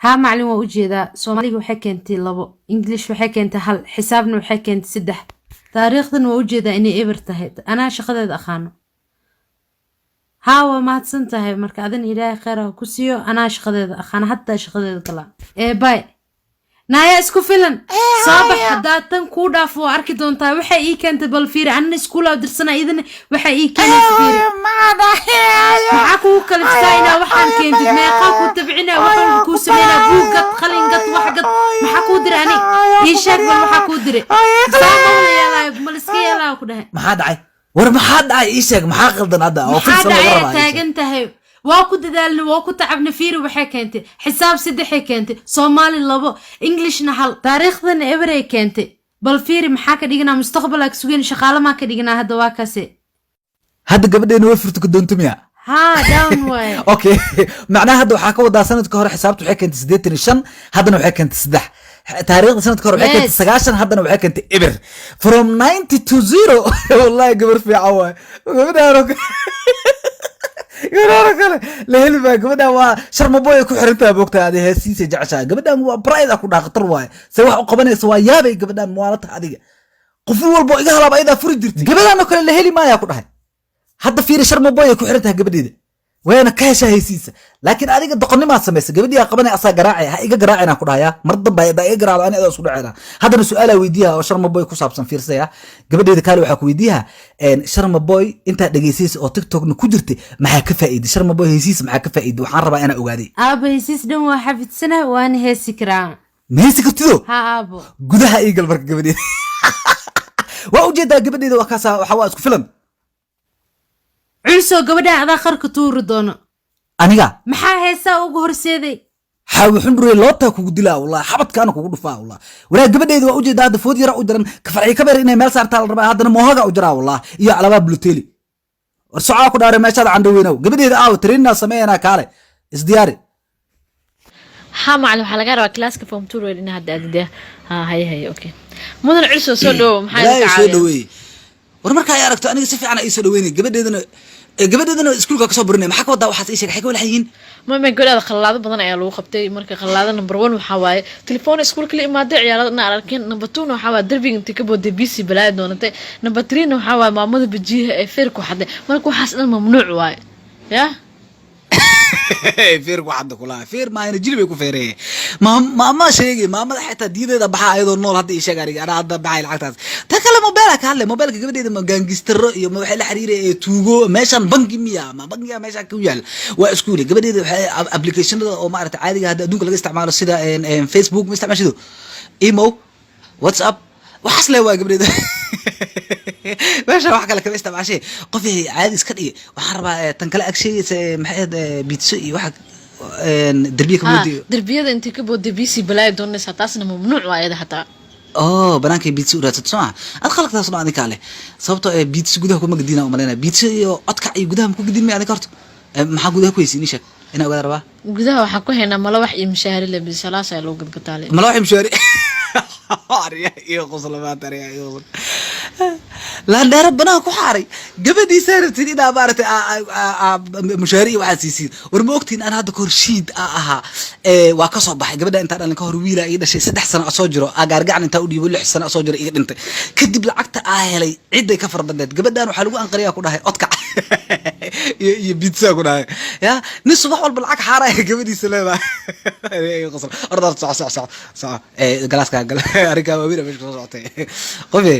Haa macalin, waa ujeedaa. Soomaaliga waxay keentay 2, English waxay keentay 1, xisaabna waxay keentay 3. Taariikhdan waa ujeedaa inay eber tahay. Anaa shaqadeeda aqaano. Haa, waa mahadsan tahay. Marka adin Ilaahay kheyr ha ku siiyo. Anaa shaqadeeda aqaano, hataa shaqadeeda galaa. Ee bay naaya isku filan soo bax. Haddaa tan kuu dhaafo, waa arki doontaa. Waxay ii keentay bal fiiri. Anina iskuulaa dirsana, idina waxay ii keenaysa fiiri. Maxaa kugu kaliftaa inaa waxaan keentid? Meeqaa kuu tabcinaa, wax walba kuu sameynaa, buug gad, qalin gad, wax gad. Maxaa kuu diray? Ani ii sheeg bal, waxaa kuu diray? Saa ma la yeelaayo, ma la iska yeelaayo ku dhahay. Maxaa dhacay? War maxaa dhacay? Ii sheeg, maxaa qaldan hadda oo Maxaa Filsan laga dhacay? rabaa? Ii sheeg. Taagan tahay. Waa ku dadaalnay, waa ku tacabna. Fiiri waxay keentay: xisaab saddexay keentay, Soomaali 2, Englishna 1, taariikhdana eberay keentay. Bal fiiri, maxaa ka dhiganaa? Mustaqbalaa ka sugeyn? Shaqaale maa ka dhiganaa hadda? Waa kase. Hadda gabadheena way furto ka miya? Haa, down waaye. Okay, macnaha hadda waxaa ka wadaa sanadka hore xisaabta waxay keentay 85, haddana waxay keentay 3. Taariikhda sanadka hore waxay keentay 90, haddana waxay keentay eber. From 90 to 0. Wallahi gabar fiican waay gabadhaan oo kale. Gabadhaan oo kale la heli baa. Gabadhaan waa Sharmaboy ay ku xirantahay, moogtahay adi heesiisa jeceshahay. Gabadhaan waa pride ku dhaha, khatar waaye. Se wax u qabanaysa waa yaabay. Gabadhaan muwaalata adiga qof walbo iga halaaba ayadaa furi jirtay. Gabadhaan oo kale la heli maayaa ku dhahay. Hadda fiiri, Sharmaboy ay ku xiran tahay gabadheeda, wayna ka heshaa heysiisa. Laakiin adiga doqonnimaad samaysa. Gabadhiyaa qabanay, asaa garaacay. Ha iga garaacina ku dhahaya. Mar dambe haddaa iga garaacdo, ani adaa isku dhacayna. Haddana su-aalaa weydiiyaha oo Sharmaboy ku saabsan. Fiirsaya, gabadheeda kaale waxaa ku weydiiyaha: Sharmaboy intaa dhegeysaysa oo TikTokna ku jirtay, maxaa ka faa'iiday? Sharmaboy heysiisa maxaa ka faa'iiday? Waxaan rabaa inaa ogaaday. Aabo, hesiis dhan waa xafidsana, waana heesi karaa. Ma heesi kartido? Haa aabo. Gudaha iigal. Marka gabadheeda waa ujeedaa, gabadheeda waa kaasa, waxaa waa isku filan. Culsoo, gabadhan adaa qarka tuuri doono. Aniga? Maxaa heesaa ugu horseeday? Xaawi xundhure, lootaa kugu dilaa wallahi, xabadkaana kugu dhufaa wallah. Walaa gabadheeda waa ujeedaa hadda food yara u jaran, kafarci kabeer inay meel saartaa la rabaa. Haddana moohaga u jaraa wallah iyo calabaa buluteli. War socaa ku dhaare meeshaada candho weynow. Gabadheeda aaw training sameeyanaa, kaale isdiyaari. Haa macalin, waxaa laga rabaa classka form two reer inaa hadda aadidee. Ha haye haye, okay. Mudan Culsoo, soo dhawow. Maxaa Ilaahay idinka soo caawiya? dhaweeyey. War marka ay aragto aniga si fiican ay soo dhaweynay. Gabadheedana iskuulka kasoo burinay. Maxaa ka wadaa waxaas? Ii sheeg, xay ka walax yihiin? Mama, golaada khalaado badan ayaa lagu qabtay. Marka khalaado number one waxaa waaye telefoon iskuulka la imaaday, ciyaarada dhan aan arkin. Number two na waxaa waaye darbiga intii ka booday bc balaayo doonatay. Number three na waxaa waaye maamada bajiyaha ee feerku xaday. Marka waxaas dhan mamnuuc waaye ya. Feer ku xadda kulaha, feer maayana jilibay ku feereye. Maama sheegay, maamada xitaa diideeda baxaa ayadoo nool. Hadda ii sheeg aniga, anaa hadda baxay lacagtaas. Ta kale mobeela ka hadlay, mobeelka gabadheeda ma gangistaro iyo ma waxay la xiriiray ee tuugo? Meeshan bangi miya? Ma bangiga meeshan ku yaal? Waa iskuule. Gabadheeda waxay applicationada oo maaragtay caadiga hadda adduunka laga isticmaalo sida een Facebook ma isticmaashido, imo, WhatsApp, waxaas le waa gabadheeda. Meesha wax kale kama isticmaashay. Qof yahay caadi iska dhigi. Waxaan rabaa tan kale ag sheegaysa, maxay ahayd, pizza iyo waxa derbiya ka boodiyo. Darbiyada intii ka booday bc balaayo doonaysaa, taasna mamnuuc waa iyada xataa. Oh, banaankay pizza u raadsato soo maha? Ad khalaqtaas dhan adinkaa leh, sababtoo ee pizza gudaha kuma gadina umalaynaya. Pizza iyo codkac iyo gudaha ma ku gadin may adinka horta? Maxaa gudaha ku haysi? Ii sheeg, inaa ogaada rabaa. Gudaha waxaa ku haynaa malawax iyo mishaari le bisalaas ayaa lagu gadgataale. Malawax iyo mishaari. Arya iyo qoslamaad, arya iyo qosl. Laandheero banaan ku xaaray gabadhiisa rabtid inaa maaragtay mushaari iyo waxaad siisiin. War ma ogtiin aan hadda kahor shiid a ahaa? Waa ka soo baxay gabadha intaa dhalin ka hor. Wiila ii dhashay 3 sano soo jiro, gaargacan intaa u dhiibo 6 sano soo jiro iga dhintay. Kadib lacagta aa helay ciday ka fara badneed. Gabadhan waxaa lagu anqariyaa ku dhahay odkac iyo pizza ku dhahay ya nin subax walba lacag xaaraya gabadhiisa leedahay. Qosol. Orda, soco, soco, soco, soco. Galaaska gal. Arrinkaa waa wiil meesha kusoo socotay. Qofe,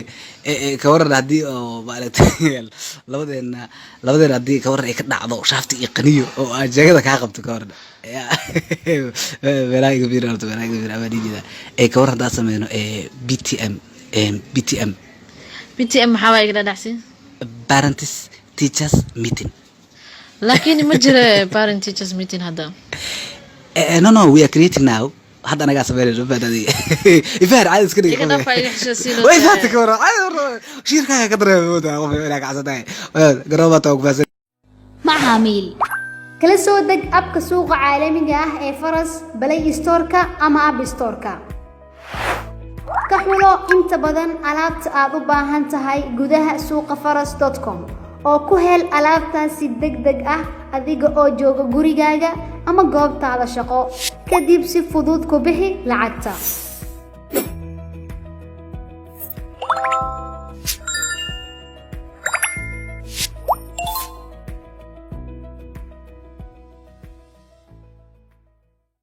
ka waran haddii oo maaragtay labadeena haddii ka waran ay ka dhacdo shaafti iyo qaniyo oo aan jeegada kaa qabto, ka waran? Meelaha iga fiiri horta, meelaha iga fiiri amaa dhihi jeedaa. Ka waran haddaan sameyno BTM, BTM? BTM maxaa waa? Iga dhadhacsin. Parents Teachers Meeting. Laakiin ma jira parent teachers meeting hadda. No, we are creating now. Hadda anagaa sameynayno faad adiga ifahar caadi iska dhig. Iga dhaaf, iga xishoosiin. Way fahamtay. Ka waran caadi shiirkaaga ka dareemay moodaa qof inaa kacsan tahay garooba taa ku fahansan. Macaamiil, kala soo deg app-ka suuqa caalamiga ah ee Faras Play Store-ka ama App Store-ka. Ka xulo inta badan alaabta aad u baahan tahay gudaha suuqa faras.com. oo ku hel alaabtaas si deg deg ah adiga oo jooga gurigaaga ama goobtaada shaqo. Kadib si fudud ku bixi lacagta.